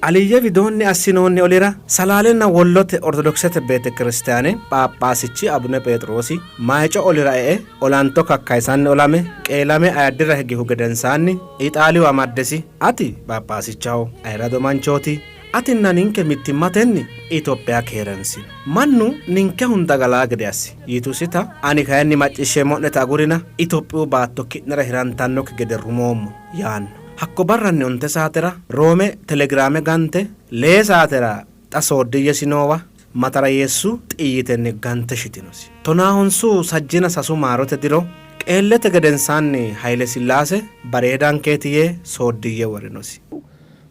Aliyye widoonni assinoonni olira Salaalenna Wollote Ortodoksete Beetekiristaane Phaaphaasichi Abune Pheexiroosi Mayico olira e''e olanto kakkayisanni olame qeelame ayiddira higihu gedensaanni Ixaaliyu amaddesi ''Ati Phaaphaasichaho ayirrado manchooti, atinna ninke mittimmatenni Itophiya keereensino. Mannu ninke hunda galaa gede assi'' yitusita ''Ani kayinni macciishsheemmo'neta agurina Itophiyu baatto ki'nera hirantannokki gede rumoommo'' yaanno. Hakko barranni onte saatera Roome telegiraame gante lee saatera xa sooddiyyesi noowa matarayeessu xiyyitenni gante shitinosi. Tonaahonsu sajjina sasu maarote diro qeellete gedensaanni Hayilesillaase bareedankeeti yee sooddiyye worinosi.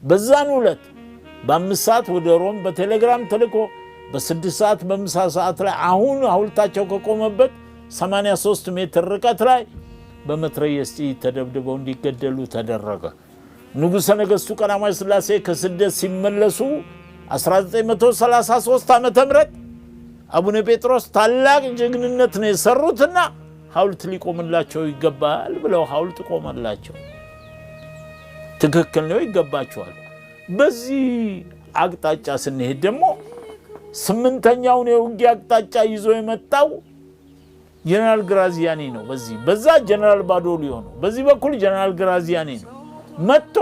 በዛን ዕለት በአምስት ሰዓት ወደ ሮም በቴሌግራም ተልኮ በስድስት ሰዓት በምሳ ሰዓት ላይ አሁን ሐውልታቸው ከቆመበት 83 ሜትር ርቀት ላይ በመትረየስ ጥይት ተደብድበው እንዲገደሉ ተደረገ። ንጉሠ ነገሥቱ ቀዳማዊ ሥላሴ ከስደት ሲመለሱ 1933 ዓ ም አቡነ ጴጥሮስ ታላቅ ጀግንነት ነው የሰሩትና ሐውልት ሊቆምላቸው ይገባል ብለው ሐውልት ቆመላቸው። ትክክል ነው፣ ይገባቸዋል። በዚህ አቅጣጫ ስንሄድ ደግሞ ስምንተኛውን የውጊያ አቅጣጫ ይዞ የመጣው ጀነራል ግራዚያኒ ነው። በዚህ በዛ ጀነራል ባዶሊዮ ነው። በዚህ በኩል ጀነራል ግራዚያኒ ነው። መጥቶ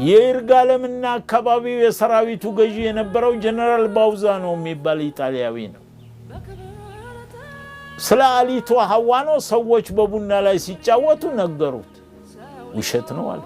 የይርጋለምና አካባቢው የሰራዊቱ ገዢ የነበረው ጀነራል ባውዛኖ የሚባል ኢጣሊያዊ ነው። ስለ አሊቶ ሀዋኖ ሰዎች በቡና ላይ ሲጫወቱ ነገሩት። ውሸት ነው አለ።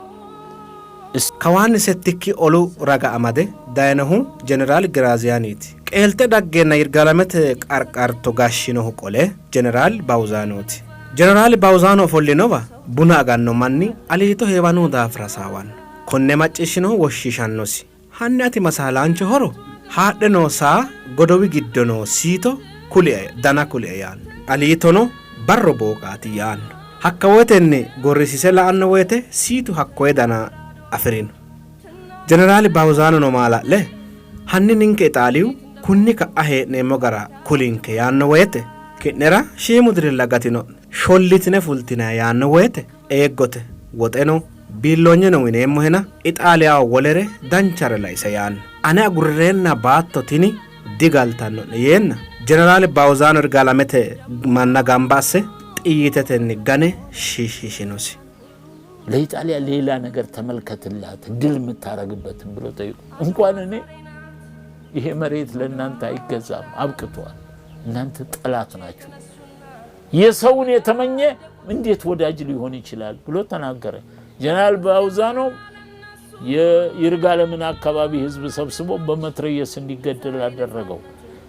Kawaanni settikki olu raga amade dayinohu Jeneraal Giraaziyaaniiti. Qeelte daggeenna Yirgaalamete qarqarto gashshinohu qole Jeneraal Bawuzaanooti. Jeneraal Bawuzaano ofollinowa buna aganno manni Aliito Heewanohu daafira hasaawanno. Konne macciishshinohu woshshiishannosi. Hanni ati masaalaanchohoro haadhe noo saa godowi giddo noo siito kulie, dana kulie yaanno. Aliitono barro booqaati yaanno. Hakka woytenni gorrisiise la''anno woyte siitu hakkoye dana afi'rino. Jeneraali Bawuzaanono maala'le, Hanni ninke Ixaaliyu kunni ka'a hee'neemmo gara kulinke yaanno woyte, ki'nera shiimu dirilla gatino'ne, shollitine fultinanni yaanno woyte, eeggote woxeno biilloonyeno uyineemmohena Ixaaliyaho wolere danchare laise yaanno. Ane agurreenna baatto tini digaltanno'ne yeenna Jeneraali Bawuzaano Irgaalamete manna gamba asse xiyyitetenni gane shiishiishinosi. ለኢጣሊያ ሌላ ነገር ተመልከትላት ድል የምታረግበትን ብሎ ጠይቁ። እንኳን እኔ ይሄ መሬት ለእናንተ አይገዛም፣ አብቅቷል። እናንተ ጠላት ናችሁ። የሰውን የተመኘ እንዴት ወዳጅ ሊሆን ይችላል ብሎ ተናገረ። ጀነራል ባውዛኖ የይርጋለምን አካባቢ ህዝብ ሰብስቦ በመትረየስ እንዲገደል አደረገው።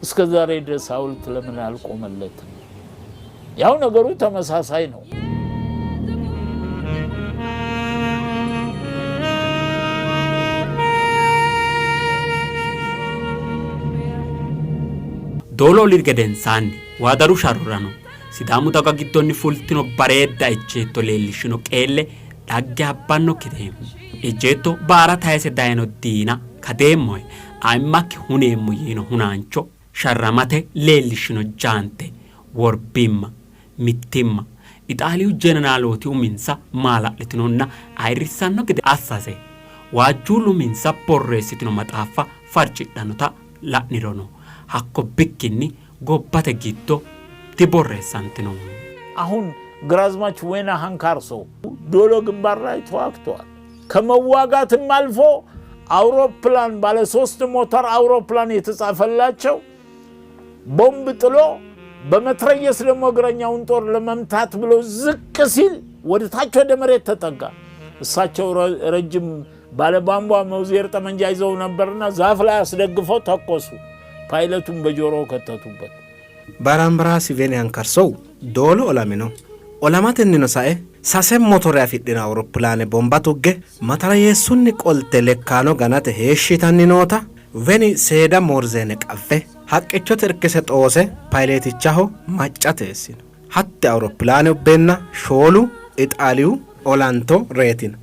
እስከ ዛሬ ድረስ ሐውልት ለምን አልቆመለትም? ያው ነገሩ ተመሳሳይ ነው። Doolo oli gedensaanni Waadaru sharrorano Sidaamu daga giddonni fultino bareedda ejjeetto leellishshino qeelle dhagge habbannokkite. Ejjeetto baara tayise dayino diina kadeemmohe, ayimmakki huneemmo yiino hunaancho sharramate leellishshino jaante, worbimma, mittimma Ixaaliyu jeneraalooti uminsa maala'litinonna ayirrissanno gede assase waajjuullu uminsa borreessitino maxaaffa farcidhannota la'nirono hakko bikkinni gobbate giddo diborreessantino. አሁን ግራዝማች ወይና ሃንካርሶ ዶሎ ግንባር ላይ ተዋግተዋል። ከመዋጋትም አልፎ አውሮፕላን ባለ ሶስት ሞተር አውሮፕላን የተጻፈላቸው ቦምብ ጥሎ በመትረየስ ደግሞ እግረኛውን ጦር ለመምታት ብሎ ዝቅ ሲል ወደ ታች ወደ መሬት ተጠጋ። እሳቸው ረጅም ባለ ቧንቧ መውዜር ጠመንጃ ይዘው ነበርና ዛፍ ላይ አስደግፈው ተኮሱ። ፓይለቱን በጆሮ ከተቱበት። Baarambaraasi Veni Hankarsohu Doolo olamino. Olamatennino sae sase motore afidhino Awuroppilaane bomba tugge matarayeessunni qolte lekkaano ganate heeshshi yitanni noota Veni seeda moorzeene qaffe haqqichote irkise xoose payileetichaho macca teessino. Hatte Awuroppilaane ubbeenna shoolu Ixaaliyu olanto reytino.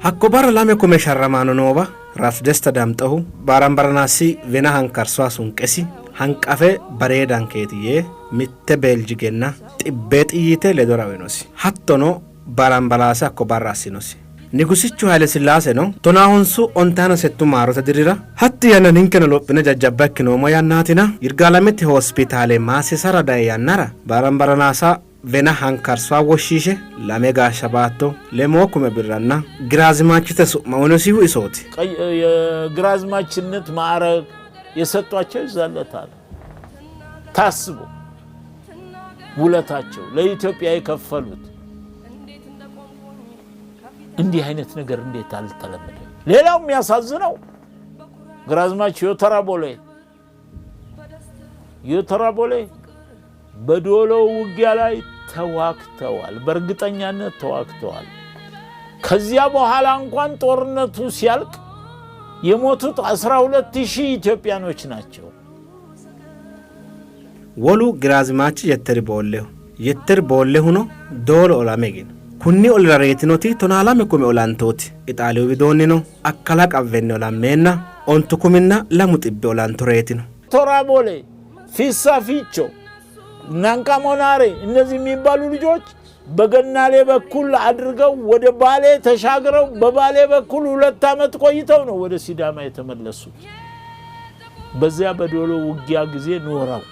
Hakko barra lame kume sharramaano noowa Ras Desta Daamxehu Baarambaranaasi Vena Hankarsoha sunqesi hanqafe bareedankeeti yee mitte Beeljigenna xibbee xiyyiite ledora uynosi. Hattono Baarambalaase hakko barra assinosi. Nigusichu Haile Sillaaseno tonaahonsu ontaana settu maarote dirira hatti yanna ninkeno lophine jajjabba ikkinoommo yannaatina Yirgaalamete hospitaale maassisara dayi yannara Baaranbaranaasa Vena Hankarsuwa woshshiishe lame gaashsha baatto, lemoo kume birranna Giraazimaachite su'ma uyinosihu isooti. የግራዝማችነት ማዕረግ የሰጧቸው ይዛለታል። ታስቦ ውለታቸው ለኢትዮጵያ የከፈሉት እንዲህ አይነት ነገር እንዴት አልተለመደም? ሌላው የሚያሳዝነው ግራዝማች ዮተራ ቦሌ ዮተራ ቦሌ በዶሎ ውጊያ ላይ ተዋግተዋል። በእርግጠኛነት ተዋግተዋል። ከዚያ በኋላ እንኳን ጦርነቱ ሲያልቅ የሞቱት 12,000 ኢትዮጵያኖች ናቸው። Wolu Giraazimaachi Yetteri Boolleho. Yetteri Boollehuno Doolo olame higino. Kunni olira reyitinoti tonaalame kume olantooti. Ixaaliyu widoonnino akkala qawwenni olammeenna ontu kuminna lamu xibbi olanto reyitino. ቶራ ቦሌ፣ ፊሳ ፊቾ፣ ናንቃ ሞናሬ እነዚህ የሚባሉ ልጆች በገናሌ በኩል አድርገው ወደ ባሌ ተሻግረው በባሌ በኩል 2 ዓመት ቆይተው ነው ወደ ሲዳማ የተመለሱት። በዚያ በዶሎ ውጊያ ጊዜ ኖረው።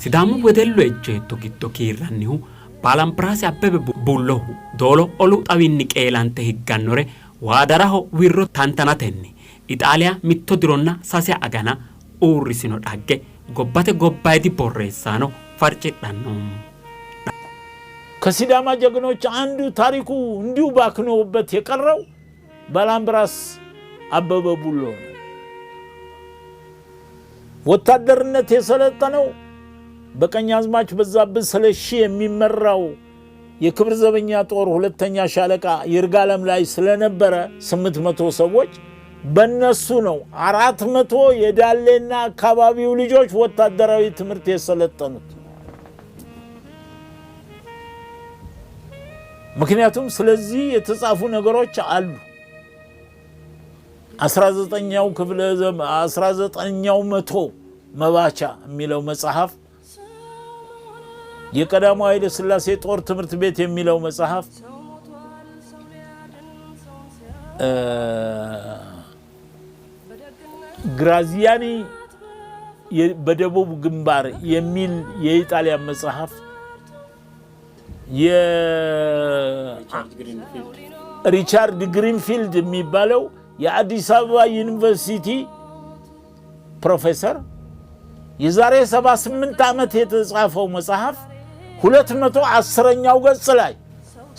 Sidaamu wedellu ejjeetto giddo kiirrannihu Baalanbaraasi Abbebe Bullohu Doolo olu xawinni qeelante higgannore Waadaraho wirro tantanatenni Ixaaliya 1 dironna 3 agana uurrisino dhagge gobbate gobbayidi borreessaano farcidhanno. ከሲዳማ ጀግኖች አንዱ ታሪኩ እንዲሁ ባክኖበት የቀረው ባላምበራስ አበበ ቡሎ ነው። ወታደርነት የሰለጠነው በቀኛዝማች በዛብህ ስለሺ የሚመራው የክብር ዘበኛ ጦር 2ኛ ሻለቃ ይርጋለም ላይ ስለነበረ 800 ሰዎች በነሱ ነው 400 የዳሌና አካባቢው ልጆች ወታደራዊ ትምህርት የሰለጠኑት። ምክንያቱም ስለዚህ የተጻፉ ነገሮች አሉ። 19ኛው ክፍለ ዘመን 19ኛው መቶ መባቻ የሚለው መጽሐፍ፣ የቀዳማዊ ኃይለ ሥላሴ ጦር ትምህርት ቤት የሚለው መጽሐፍ፣ ግራዚያኒ በደቡብ ግንባር የሚል የኢጣሊያ መጽሐፍ፣ የሪቻርድ ግሪንፊልድ የሚባለው የአዲስ አበባ ዩኒቨርሲቲ ፕሮፌሰር የዛሬ 78 ዓመት የተጻፈው መጽሐፍ 210ኛው ገጽ ላይ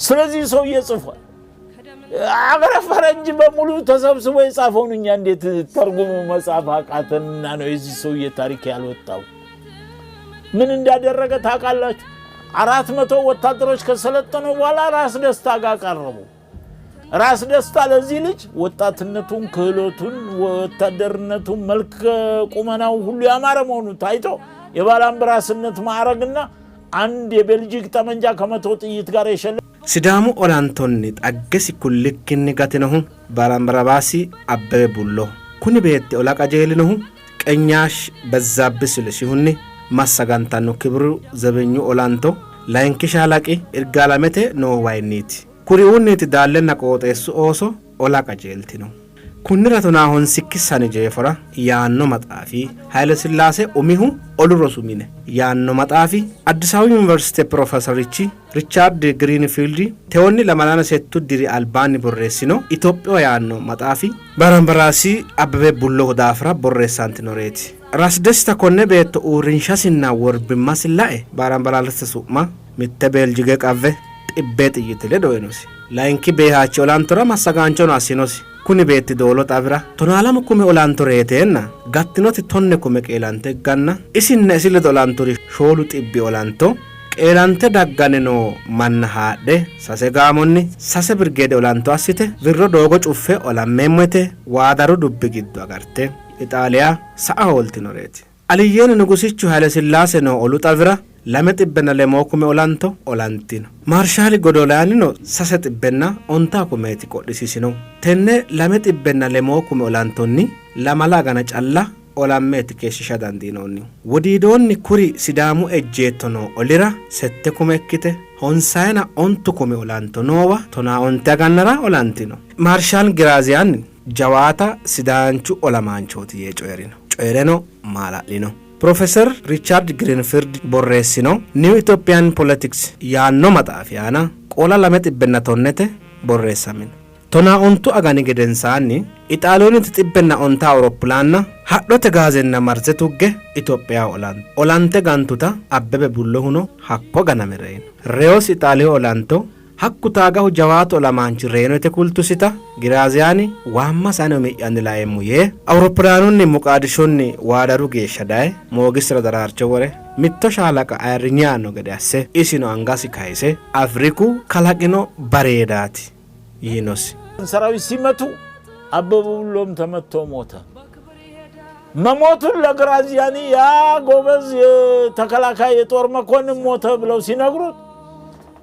ስለዚህ ሰውዬ ጽፏል። አገረ ፈረንጅ በሙሉ ተሰብስቦ የጻፈውን እኛ እንዴት ተርጉሙ መጽሐፍ አቃተንና ነው የዚህ ሰውዬ ታሪክ ያልወጣው? ምን እንዳደረገ ታውቃላችሁ? 400 ወታደሮች ከሰለጠኑ በኋላ ራስ ደስታ ጋር ቀረቡ። ራስ ደስታ ለዚህ ልጅ ወጣትነቱን፣ ክህሎቱን፣ ወታደርነቱን፣ መልክ ቁመናው ሁሉ ያማረ መሆኑ ታይቶ የባላምበራስነት ማዕረግና አንድ የቤልጂክ ጠመንጃ ከ100 ጥይት ጋር የሸለ Sidaamu olantonni xaggesi kullikkinni gatinohu Balanbarabaasi Abbebe Bulloho. Kuni beetti ola qajeelinohu Qenyaash Bezzaabbi Sileshihunni massagantanno Kibiru Zebenyu olanto layinki shaalaqi Irgaalamete noo wayinniiti. Kuriuunniiti daallenna qooxeessu ooso ola qajeeltino. Kunnira tonaahonsikki sani jeefora yaanno maxaafi Haile Sillaase umihu olu rosu mine yaanno maxaafi Addis Ababa Yuniversite Pirofeeserichi Richaard Giriinfiildi teewonni lamalana settu diri albaanni borreessino Itophiya yaanno maxaafi Baranbaraasi Abbebe Bullohu daafira borreessantinoreeti. Ras Desta konne beetto uurrinshasinna worbimmasi lae Baranbaraasite su'ma mitte Beeljige qawwe xibbee xiyyite ledo uyinosi. Layinki beehaachi olantora massagaanchono assinosi. Kuni beetti Doolo xawira tonaalamu kume olanto reeteenna gattinoti 10 kume qeelante higganna isinna isi ledo olantori 4 xibbi olanto qeelante dagganni noo manna haadhe 3 gaamonni 3 birgeede olanto assite wirro doogo cuffe olammeemmo yite Waadaru dubbi giddo agarte Ixaaliya sa'a hooltinoreeti. Aliyyeeni Nugusichu Haile Sillaase noo olu xawira 260 olanto olantino. Maarshaali Godolaanino 390 kumeeti qodhisiisinohu. Tenne 260 olantonni lamala agana calla olammeeti keeshshiisha dandiinoonnihu. Wodiidoonni kuri Sidaamu ejjeetto noo olira sette kume ikkite honsayina ontu kumi olanto noowa 19 agannara olantino. Maarshaal Giraaziyaani jawaata Sidaanchu olamaanchooti yee coyi'rino. Coyi'reno maala'lino. Pirofeser Richaard Giriinfild borreessino New Ethiopian Politics yaanno maxaafi aana qoola 210te borreessamino. 19 agani gedensaanni Ixaaliyooniti 150 Awuroppilaanna hadhote gaazenna marze tugge Itophiyaho olantu. Olante gantuta Abbebe Bullohuno hakko ganame reyino. Reyosi Ixaaliyu olanto hakku taagahu jawaatu olamaanchi reyino yite kultusita Giraaziyaani waammasi ani umi'yanni laeemmo yee Awuroppilaanunni Moqaadishonni Waadaru geeshsha daye moogisira daraarcho wore mitto shaalaqa ayirrinye aanno gede asse isino angasi kayise Afriku kalaqino bareedaati yiinosi. ሰራዊት ሲመቱ አበበ ቡሎም ተመቶ ሞተ። መሞቱን ለግራዚያኒ ያ ጎበዝ የተከላካይ የጦር መኮንን ሞተ ብለው ሲነግሩት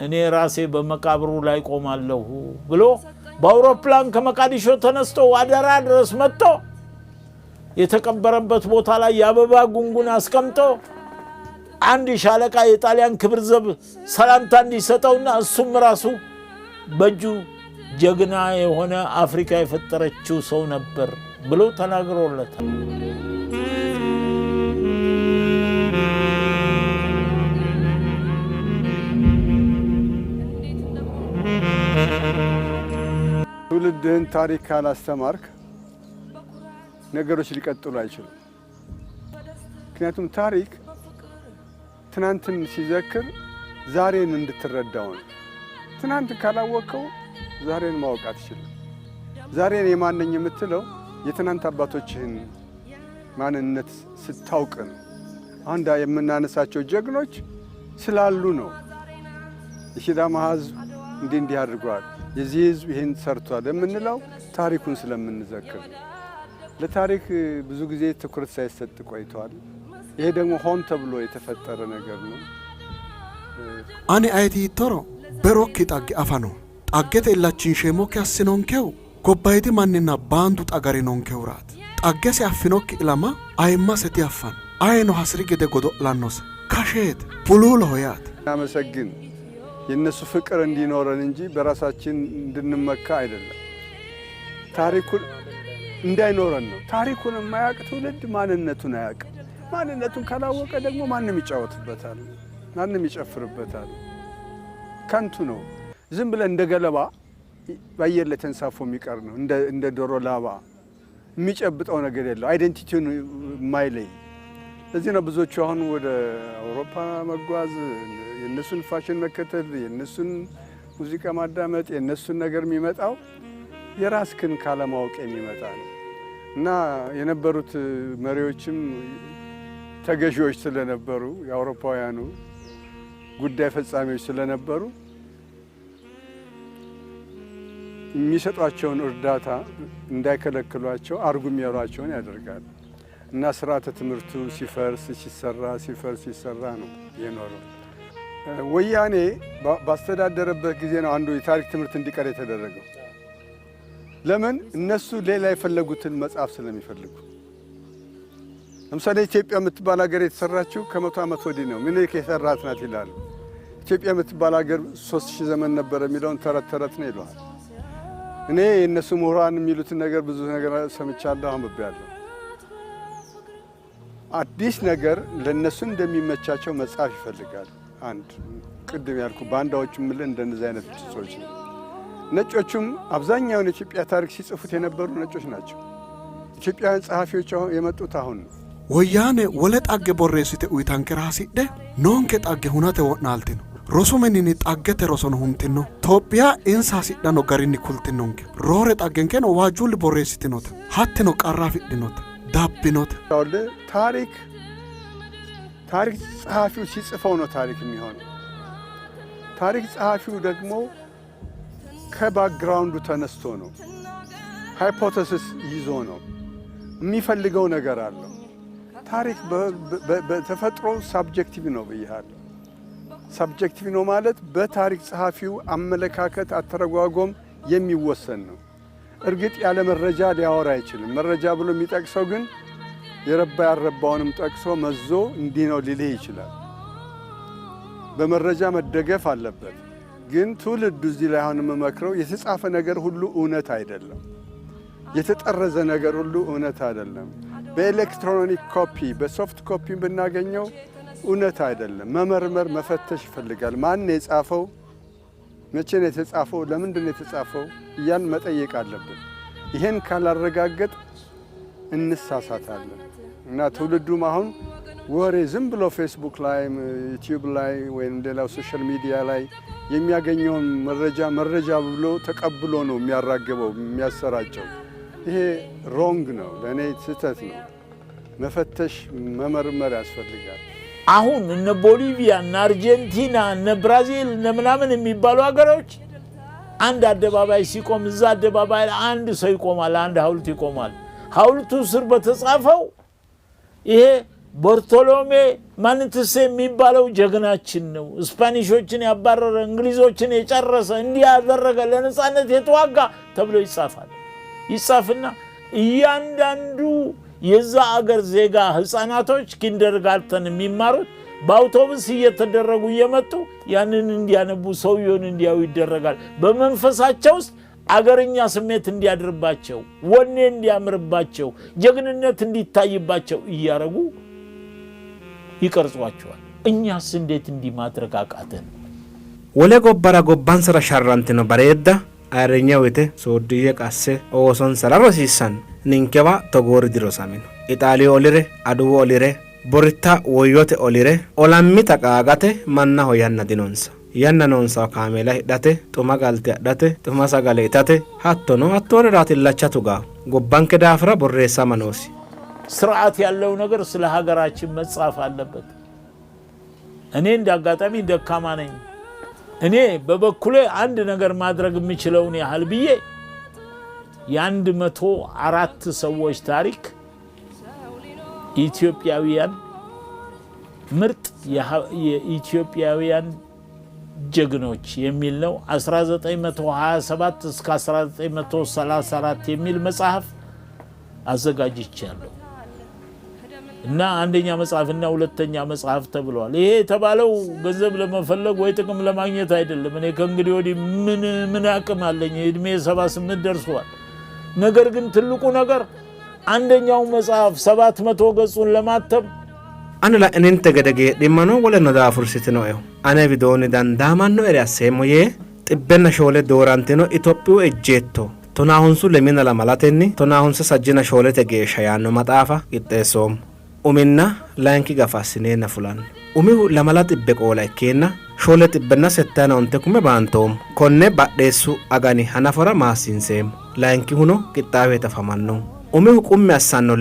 እኔ ራሴ በመቃብሩ ላይ ቆማለሁ ብሎ በአውሮፕላን ከመቃዲሾ ተነስቶ ዋደራ ድረስ መጥቶ የተቀበረበት ቦታ ላይ የአበባ ጉንጉን አስቀምጦ አንድ ሻለቃ የጣሊያን ክብር ዘብ ሰላምታ እንዲሰጠውና እሱም ራሱ በእጁ ጀግና የሆነ አፍሪካ የፈጠረችው ሰው ነበር ብሎ ተናግሮለታል። ትውልድህን ታሪክ ካላስተማርክ ነገሮች ሊቀጥሉ አይችሉም። ምክንያቱም ታሪክ ትናንትን ሲዘክር ዛሬን እንድትረዳው ነው። ትናንትን ካላወቅከው ዛሬን ማወቅ አትችልም። ዛሬን የማነኝ የምትለው የትናንት አባቶችህን ማንነት ስታውቅ ነው። አንዳ የምናነሳቸው ጀግኖች ስላሉ ነው። የሲዳማ ሕዝብ እንዲህ እንዲህ አድርጓል፣ የዚህ ሕዝብ ይህን ሰርቷል የምንለው ታሪኩን ስለምንዘክር ነው። ለታሪክ ብዙ ጊዜ ትኩረት ሳይሰጥ ቆይተዋል። ይሄ ደግሞ ሆን ተብሎ የተፈጠረ ነገር ነው። Ani ayeti hiittoro berokki xagge afa no xaggete illachinsheemmokki assinonkehu gobbayidi manninna baandu xagarinonkehuraati. Xaggese affinokki ilama ayimmase diaffanno. Ayino hasiri gede godo'lannose kasheete buluuloho yaate. እናመሰግን የእነሱ ፍቅር እንዲኖረን እንጂ በራሳችን እንድንመካ አይደለም። ታሪኩን እንዳይኖረን ነው። ታሪኩን የማያውቅ ትውልድ ማንነቱን አያውቅም። ማንነቱን ካላወቀ ደግሞ ማንም ይጫወትበታል፣ ማንም ይጨፍርበታል። ከንቱ ነው። ዝም ብለን እንደ ገለባ በአየር ላይ ተንሳፎ የሚቀር ነው። እንደ ዶሮ ላባ የሚጨብጠው ነገር የለው። identity ውን የማይለይ ለዚህ ነው ብዙዎቹ አሁን ወደ አውሮፓ መጓዝ፣ የእነሱን ፋሽን መከተል፣ የእነሱን ሙዚቃ ማዳመጥ፣ የእነሱን ነገር የሚመጣው የራስክን ካለማወቅ የሚመጣ ነው። እና የነበሩት መሪዎችም ተገዢዎች ስለነበሩ የአውሮፓውያኑ ጉዳይ ፈጻሚዎች ስለነበሩ የሚሰጧቸውን እርዳታ እንዳይከለክሏቸው አርጉ የሚያሏቸውን ያደርጋሉ። እና ስርዓተ ትምህርቱ ሲፈርስ ሲሰራ ሲፈርስ ሲሰራ ነው የኖረው። ወያኔ ባስተዳደረበት ጊዜ ነው አንዱ የታሪክ ትምህርት እንዲቀር የተደረገው። ለምን? እነሱ ሌላ የፈለጉትን መጽሐፍ ስለሚፈልጉ። ለምሳሌ ኢትዮጵያ የምትባል ሀገር የተሰራችው ከ100 ዓመት ወዲህ ነው። ምኒልክ የሰራት ናት ይላሉ። ኢትዮጵያ የምትባል ሀገር 3000 ዘመን ነበረ የሚለውን ተረት ተረት ነው ይለዋል። እኔ የእነሱ ምሁራን የሚሉትን ነገር ብዙ ነገር ሰምቻለሁ፣ አንብቤያለሁ። አዲስ ነገር ለእነሱ እንደሚመቻቸው መጻፍ ይፈልጋል። አንድ ቅድም ያልኩ ባንዳዎቹ የምልህ እንደነዚህ አይነት ሰዎች ነው። ነጮቹም አብዛኛውን የኢትዮጵያ ታሪክ ሲጽፉት የነበሩ ነጮች ናቸው። ኢትዮጵያውያን ጸሐፊዎች የመጡት አሁን ነው። Woyyaane wole xagge borreessite uyitankera hasidhe noonke xagge hunate wo'naaltino. Rosu mininni xaggete rosono huntino. Tophiya insa hasidhano garinni kultinonke. Roore xaggenkeno waajjuulli borreessitinote. Hattino qarra afidhinote, dabbinote. ታሪክ ታሪክ ጸሐፊው ሲጽፈው ነው ታሪክ የሚሆነው። ታሪክ ጸሐፊው ደግሞ ከ background ኡ ተነስቶ ነው፣ hypothesis ይዞ ነው የሚፈልገው ነገር አለው። ታሪክ በተፈጥሮ subjective ነው ብያለሁ። Subjective ነው ማለት በታሪክ ጸሐፊው አመለካከት አተረጓጎም የሚወሰን ነው። እርግጥ ያለ መረጃ ሊያወራ አይችልም። መረጃ ብሎ የሚጠቅሰው ግን የረባ ያልረባውንም ጠቅሶ መዞ እንዲህ ነው ሊልህ ይችላል። በመረጃ መደገፍ አለበት። ግን ትውልዱ እዚህ ላይ አሁን የምመክረው የተጻፈ ነገር ሁሉ እውነት አይደለም። የተጠረዘ ነገር ሁሉ እውነት አይደለም። በ electronic copy በ soft copy ብናገኘው እውነት አይደለም። መመርመር መፈተሽ ይፈልጋል። ማን ነው የጻፈው? መቼ ነው የተጻፈው? ለምንድን ነው የተጻፈው? እያልን መጠየቅ አለብን። ይሄን ካላረጋገጥ እንሳሳታለን እና ትውልዱም አሁን ወሬ ዝም ብሎ ፌስቡክ ላይ፣ ዩቲዩብ ላይ ወይም ሌላው social media ላይ የሚያገኘውን መረጃ መረጃ ብሎ ተቀብሎ ነው የሚያራግበው የሚያሰራጨው። ይሄ wrong ነው፣ ለእኔ ስህተት ነው። መፈተሽ መመርመር ያስፈልጋል። አሁን እነ ቦሊቪያ፣ እነ አርጀንቲና፣ እነ ብራዚል፣ እነ ምናምን የሚባሉ ሀገሮች አንድ አደባባይ ሲቆም እዛ አደባባይ ላይ አንድ ሰው ይቆማል፣ አንድ ሐውልት ይቆማል። ሐውልቱ ስር በተጻፈው ይሄ ቦርቶሎሜ ማንትሴ የሚባለው ጀግናችን ነው፣ ስፓኒሾችን ያባረረ፣ እንግሊዞችን የጨረሰ፣ እንዲህ ያደረገ፣ ለነጻነት የተዋጋ ተብሎ ይጻፋል። ይጻፍና እያንዳንዱ የዛ አገር ዜጋ ህፃናቶች kindergarten የሚማሩት በአውቶቡስ እየተደረጉ እየመጡ ያንን እንዲያነቡ ሰውየውን እንዲያዩ ይደረጋል። በመንፈሳቸው ውስጥ አገርኛ ስሜት እንዲያድርባቸው፣ ወኔ እንዲያምርባቸው፣ ጀግንነት እንዲታይባቸው እያረጉ ይቀርጿቸዋል። እኛስ እንዴት እንዲህ ማድረግ አቃተን? Wole gobbara gobbansara sharrantino bareedda ayirrinye uyite sooddiyye qasse oosonsara rosiissanno. Ninkewa togoori dirosamino. Ixaaliyu olire, Aduwu olire, Boritta woyyote olire olammita qaagate mannaho yanna dinonsa. Yanna noonsawa kaameela hidhate, xuma galte adhate, xuma sagale itate, hattono hattooriraati illacha tugaa. Gobbanke daafira borreessama noosi. ስርዓት ያለው ነገር ስለ ሀገራችን መጻፍ አለበት። እኔ እንደ አጋጣሚ ደካማ ነኝ። እኔ በበኩሌ አንድ ነገር ማድረግ የምችለውን ያህል ብዬ የአንድ መቶ አራት ሰዎች ታሪክ ኢትዮጵያውያን ምርጥ የኢትዮጵያውያን ጀግኖች የሚል ነው። 1927 እስከ 1934 የሚል መጽሐፍ አዘጋጅቻለሁ እና አንደኛ መጽሐፍና ሁለተኛ መጽሐፍ ተብለዋል። ይሄ የተባለው ገንዘብ ለመፈለግ ወይ ጥቅም ለማግኘት አይደለም። እኔ ከእንግዲህ ወዲህ ምን አቅም አለኝ? እድሜ 78 ደርሷል። ነገር ግን ትልቁ ነገር አንደኛው መጽሐፍ 700 ገጹን ለማተም Ani la'ininte gede geedhimmano woleno daafursitinoehu ane widoonni dandaamannoere asseemmo yee 74 doorantino Itophiyu ejjeetto tonahonsu lemina lamalatenni tonahonse sajjina shoolete geeshsha yaanno maxaafa qixxeessoommo. Uminna layinki gafa assineenna fulanno. Umihu lamala xibbe qoola ikkeenna shoole xibbenna settayina onte kume baantoommo. Konne badheessu agani hanafora maassiinseemmo. Layinkihuno qixxaawe afamannohu. Umihu qummi assanno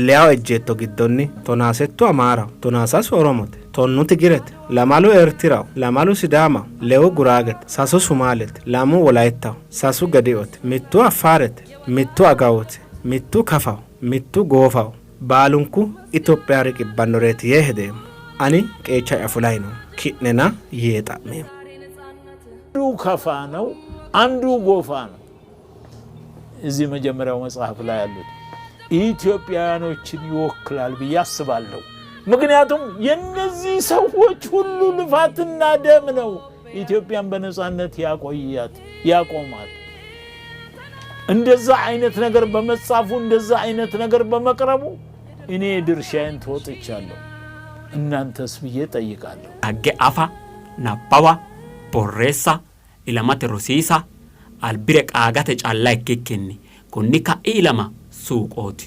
leyawo ejjeetto giddonni tonaasettu Amaaraho, tonaasasu Oromote, tonnu Tigirete, lamalu Eertiraho, lamalu Sidaamaho, lewu Guraagete, sasu Sumaalete, lamu Wolayittaho, sasu Gedi'ote, mittu Affaarete, mittu Agawote, mittu Kafaho, mittu Goofaho. Baalunku Itophiya riqibbannoreeti yee hedeemmo. Ani qeecha'ya fulayi noommo, ki'nena yee xa'meemmo. አንዱ ከፋ ነው፣ አንዱ ጎፋ ነው። እዚህ መጀመሪያው መጽሐፍ ላይ ያሉት ኢትዮጵያውያኖችን ይወክላል ብዬ አስባለሁ። ምክንያቱም የነዚህ ሰዎች ሁሉ ልፋትና ደም ነው ኢትዮጵያን በነጻነት ያቆያት ያቆማት። እንደዛ አይነት ነገር በመጻፉ እንደዛ አይነት ነገር በመቅረቡ እኔ ድርሻዬን ተወጥቻለሁ፣ እናንተስ ብዬ ጠይቃለሁ። Dhagge afa, nabbawa, borreessa, ilamate rosiisa, albire qaagate calla ikkikkinni konni ka'i ilama suuqooti.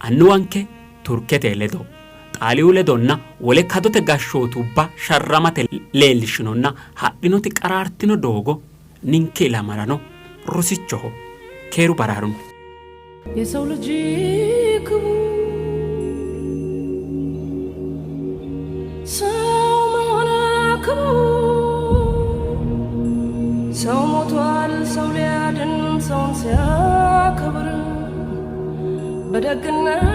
Annuwanke Turkete ledo, Xaaliyu ledonna wole kadote gashshootubba sharramate leellishshinonna hadhinoti qaraartino doogo ninke ilamarano rosichoho. Keeru baraaruno. የሰው ልጅ ክቡር ሰው መሆን ክቡር ሰው ሞቷል ሰው ሊያድን ሰውን ሲያከብር በደግነት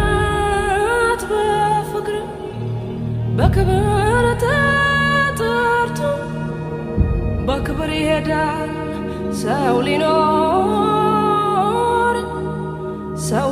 በፍቅር በክብር ተጠርቶ በክብር ይሄዳል ሰው ሊኖር ሰው